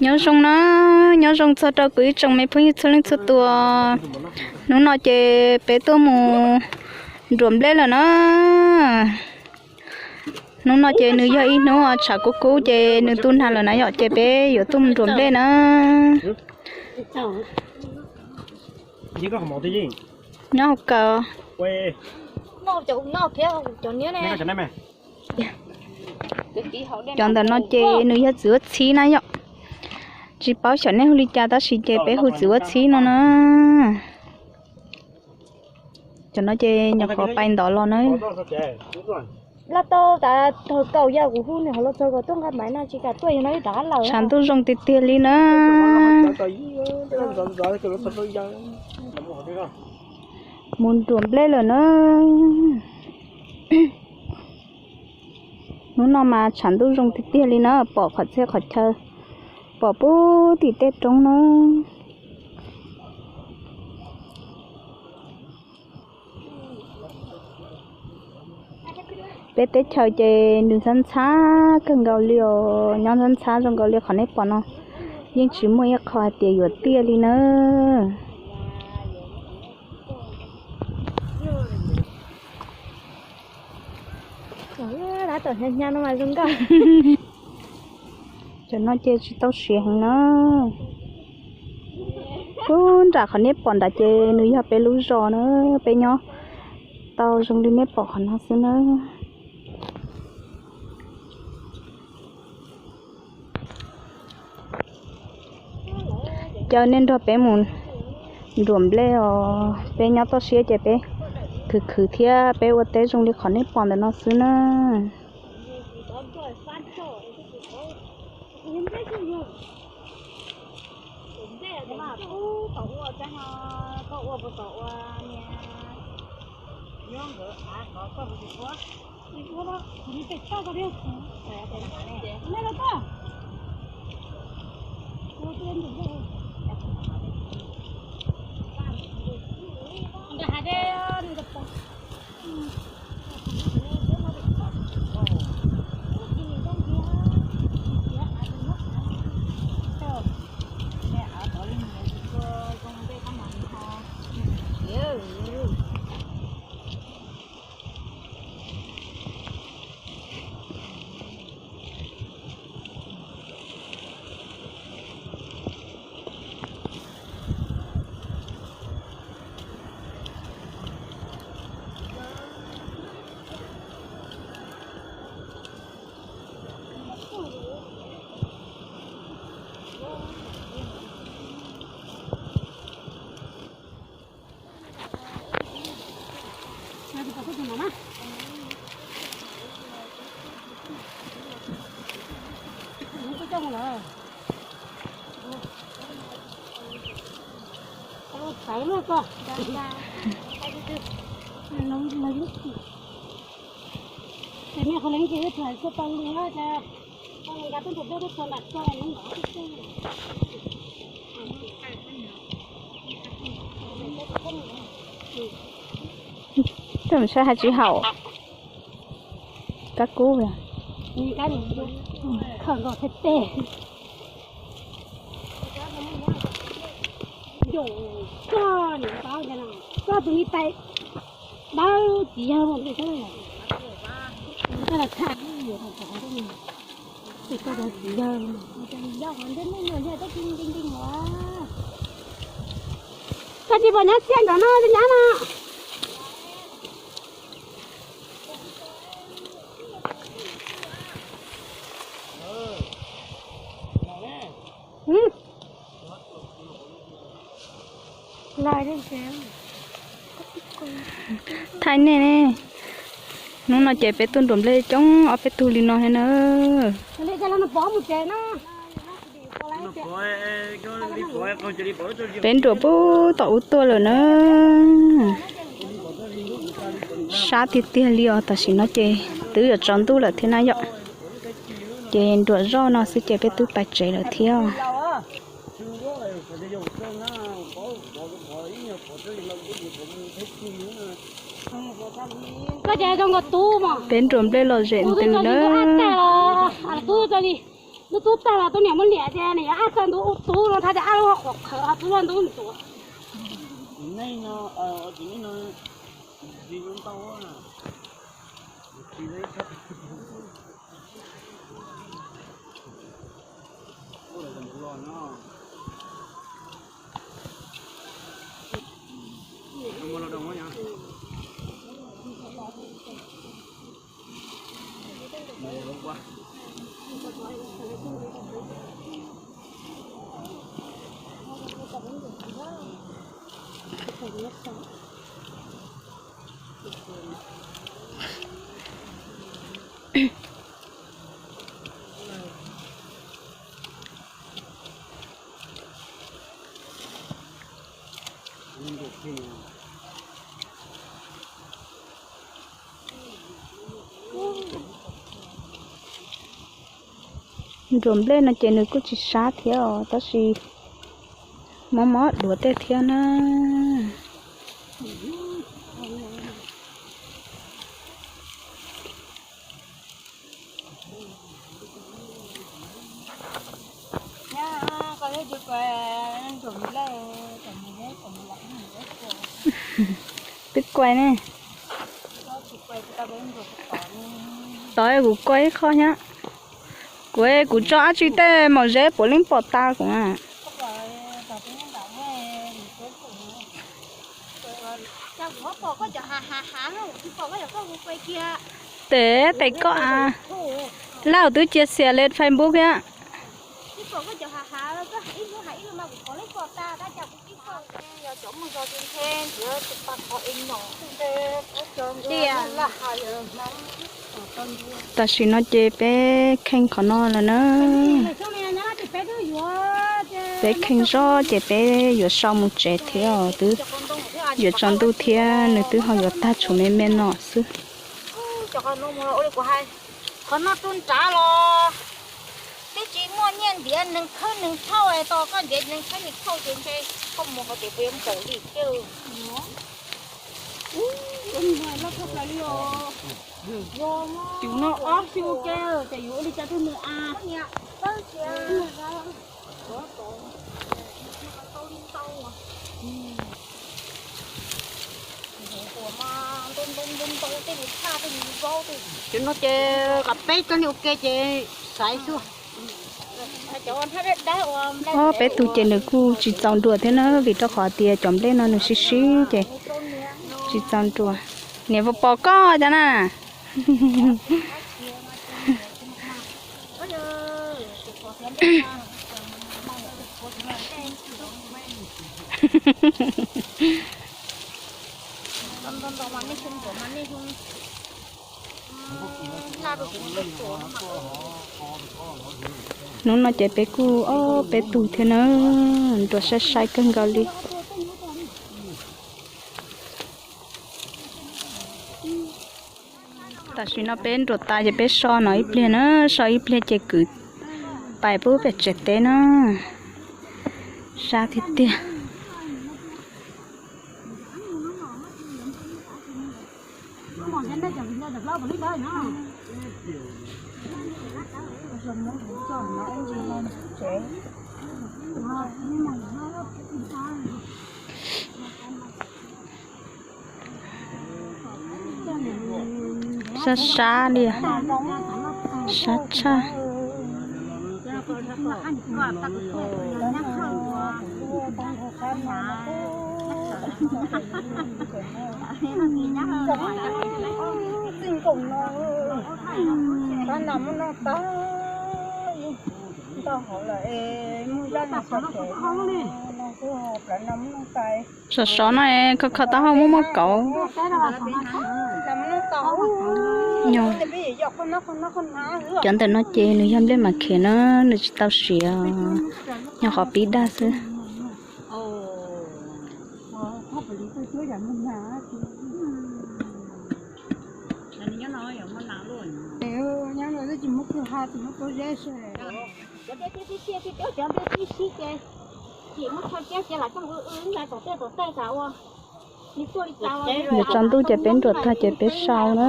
Nyob zoo na, nyob zoo txog rau kuv ib tsoom me phooj ywg txhua leej txhua tus. Hnub no ces peb tuaj mus nruam nplej lawm na. Hnub no ces nws yog ib hnub tshav kub kub ces nws tu nag lawm na yom, ces peb yuav tuaj mus nruam nplej na. Nyob hauv kawm. Cov ntawm no ces nws yog txiv huab txhib na yom. Tsis paub xyov nej hu li cas tab sis ces peb hu txiv huab txhib no na. Cov no ces nyuam qhuav pais ntov los na. Los tau tas thaum kaum yam kuv hu nws ho los txog kom tuaj nqa maiv no tsis kam tuaj yog no ib rov qab lawm. Tshav ntuj zoo tiag tiag li na. Mus nruam nplej lawm na. Hnub no mas tshav ntuj zoo tiag tiag li na, pom qhov txhia qhov chaw, pom puag tim tej roob na. Peb teb chaws ces nws ntxhab ntxhab kawg nkaus li os, nyob ntxhab ntxhab zoo nkaus li qhov nej pom no, yeej tsis muaj ib qho hais tias yuav tiaj li na. Cov no ces tsis tau siav heev na. Ub, nram qhov nej pom nrad ces nws yog peb lub zos na, peb nyob tau zoo li nej pom qhov no xwb na. Caw nej nrog peb mus nruam nplej os, peb nyob toj siab ces peb khwv khwv thiab peb ua teb zoo li qhov nej pom ntawm no xwb na. Tej mus saib hais tsis haum. Kab kub, koj nkaus thiab tej. Koj tus me tais dawb txiv yawg mus koj los tha, koj tus txiv yawg, koj tsis pom nyab txia nrov no nyab no. Thaij nej ne, hnub no ces peb tuaj nruam nplej coob ob peb tug li no thiab na. Peb nruam puag tom ub tuaj lawm na. Sab tiag tiag li os, tam sim no ces twb yuav tsaus ntuj lawm thiab na yom. Ces nruam zoj no xwb ces peb twb pais tsev lawm thiab. Peb nruam nplej los zem ntws na. Tub tub tag los tub niam muab liam tias nws yuav ab txog ntuj ub tub no thab tias ab lub qhuav qhawv ho tub loj ntuj ntuav. Nruas nplej no ces nws kuj tsis sab thiab os, tab sis mob mob duav tej thiab na. Twb kuai ne. Tod kuv kuai ib qho thiab. Kuv, kuv tso dab tsi tej maum zeb puav leej pom tas kuv na. Tes tes koj a, laj twb cia xias li Facebook thiab. Tam sim no ces peb kheej qhov no lawm na. Peb kheej zoj ces peb yuav so mus tsev thiab os, twb yuav tsaus ntuj thiab nws twb ho yuav tag tshuav me me no xwb. Qhov no rau nrad los twb tsis muaj nyiaj ntiav neeg khawb neeg thauj, tos koj ntiav neeg khawb neeg thauj ces ntshe koj mus qhov tias puas yuav npaum li thiab. Cov no ob xyu ke, ces yuav ua li cas rau nws a? Cov no ces kom peb cov li ua ke ces xaiv xwb. Ob peb tug ces nws kuj tsis txaus nruas thiab na, vim rau qhov tias cov nplej no nws sib sib ces tsis txaus nruas. Niam pos pos koj cov na. Hnub no ces peb kuj ob peb tug thiab na, nruas sai sai kawg nkaus li. Tam sim no peb nruas tas ces peb so no ib pliag na, so ib pliag ces kwv pais pub pem tsev teb na. Sab tiag tiag. Sab sab li, sab tshaj. Sov sov no kho kho taub hau muaj muaj kauv. Cov ntawm no ces nws yog nplej mas khev na, nws tsis tau siav, nyob qhov pib dag xwb. Yuav tsaus ntuj ces peb nruam tag ces peb sau na.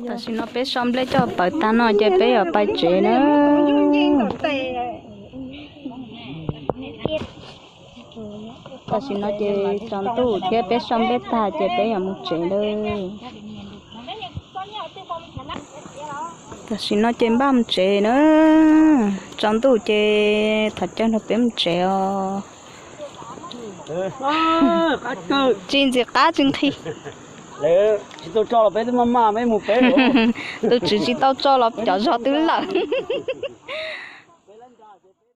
Tam sim no peb sau nplej coj pawv tag no ces peb yuav pais tsev na. Tam sim no ces tsaus ntuj thiab peb sau nplej tag ces peb yuav mus tsev lawm. Tam sim no ces npaj mus tsev na. Tsaus ntuj ces thov caw nrog peb mus tsev os. Tsis ntxim qab tsis nqhis. Tus tswv tsis tau tso los cov zog twb lawm.